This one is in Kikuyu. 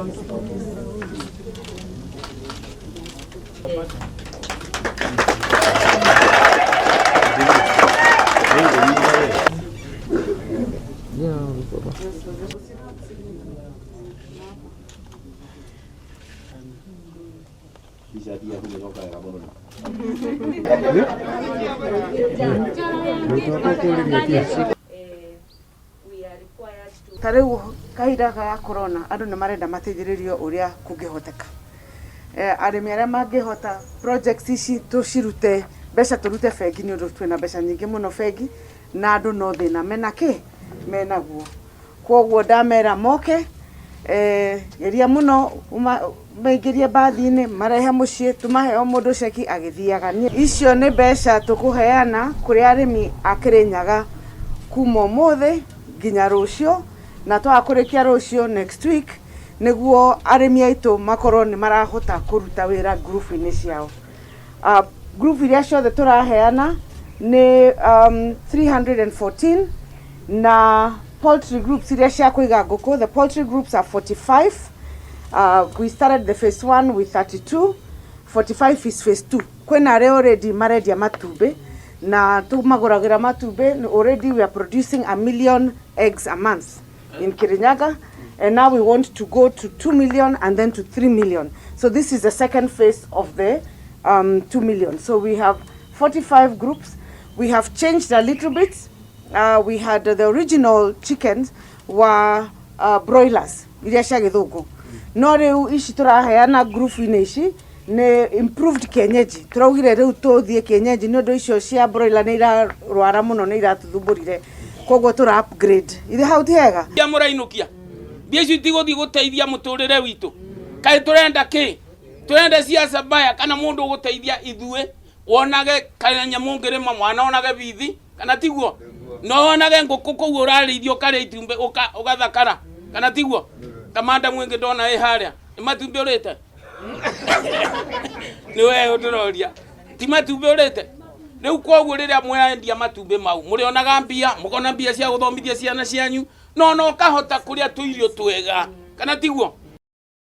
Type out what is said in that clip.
Ta rĩu kahinda gaka ga corona andũ nĩ marenda mateithĩrĩrio ũrĩa kũngĩhoteka. Arĩmi arĩa mangĩhota projects ici tũcirute mbeca tũrute bengi nĩ ũndũ twĩna mbeca nyingĩ mũno bengi na andũ no thĩna mena kĩ? Menaguo. Kwoguo ndamera moke, geria mũno ũmaingĩrie mbathi-inĩ, marehe mũciĩ, tũmahe o mũndũ ceki agĩthiaga. Icio nĩ mbeca tũkũheana kũrĩ arĩmi a Kĩrĩnyaga kuma ũmũthĩ nginya rũciũ, na twaga kũrĩkia rũciũ next week, nĩguo arĩmi aitũ makorwo nĩ marahota kũruta wĩra ngurubu-inĩ ciao. Ngurubu iria ciothe tũraheana nĩ 314 na poultry groups iria cia kũiga ngũkũ, the poultry groups are 45. We started the phase 1 with 32, 45 is phase 2. Kwĩna arĩa already marendia matumbĩ na tũmagũragĩra matumbĩ. Already we are producing 1 million eggs a month in Kirinyaga, and now we want to go to 2 million and then to 3 million. So this is the second phase of the 2 million. So we have 45 groups. We have changed a little bit. We had the original chickens were broilers iria cia gĩthũngũ, no rĩu ici tũraheana ngurubu-inĩ ici nĩ improved kienyeji. Tũraugire rĩu tũthiĩ kienyeji nĩ ũndũ icio cia broiler nĩ irarwara mũno, nĩ iratũthumbũrire, koguo tũra upgrade. Ithe hau ti hega? Mbia mũrainũkia, mbia icio itigũthiĩ gũteithia mũtũrĩre witũ. Kaĩ tũrenda kĩ? Tũrenda siasa mbaya kana mũndũ ũgũteithia ithuĩ wonage kana nyamũ ngĩrĩma mwana onage bithi, kana tiguo? No wonage ngũkũ kũu ũrarĩithia, ũkarĩa itumbĩ ũgathakara, kana tiguo? Kamanda mwĩngĩ ndona ĩ harĩa nĩ matumbĩ ũrĩte, nĩ we ũndĩroria, ti matumbĩ ũrĩte rĩu? Koguo rĩrĩa mwendia matumbĩ mau mũrĩonaga mbia, mũkona mbia cia gũthomithia ciana cianyu, no no ũkahota kũrĩa tũirio twega, kana tiguo?